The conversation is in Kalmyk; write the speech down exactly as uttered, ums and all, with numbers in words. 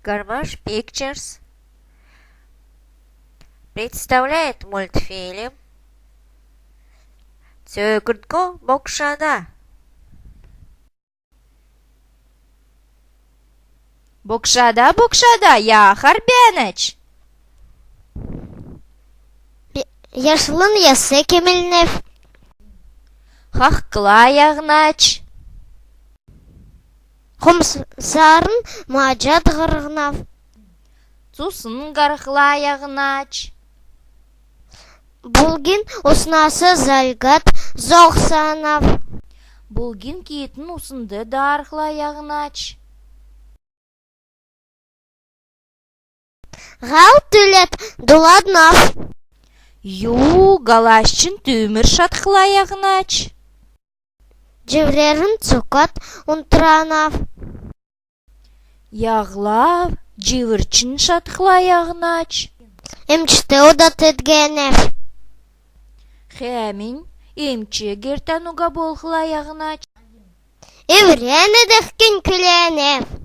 Гармаш Pictures представляет мультфильм «Цөөкрдго богшада». Богшада, богшада, яахар бәәнәч? Яшлын яс кемлнәв. Хаһкла яһнач. Хумсарн мааҗад һарһнав. Цусн һархла яһнач. Булгин уснас зальгад зогсанав. Булгин киитн уснд даархла яһнач. Һал түләд дуладнав. Ю, һалачн түүмр шатхла яһнач? Җиврәрн цокад унтранав. Яһлав, җиврчн шатхла яһнач? Эмчд ода тетгәнәв. Хәәмнь эмч гертән уга болхла яһнач? Эврән эдгхнь күләнәв.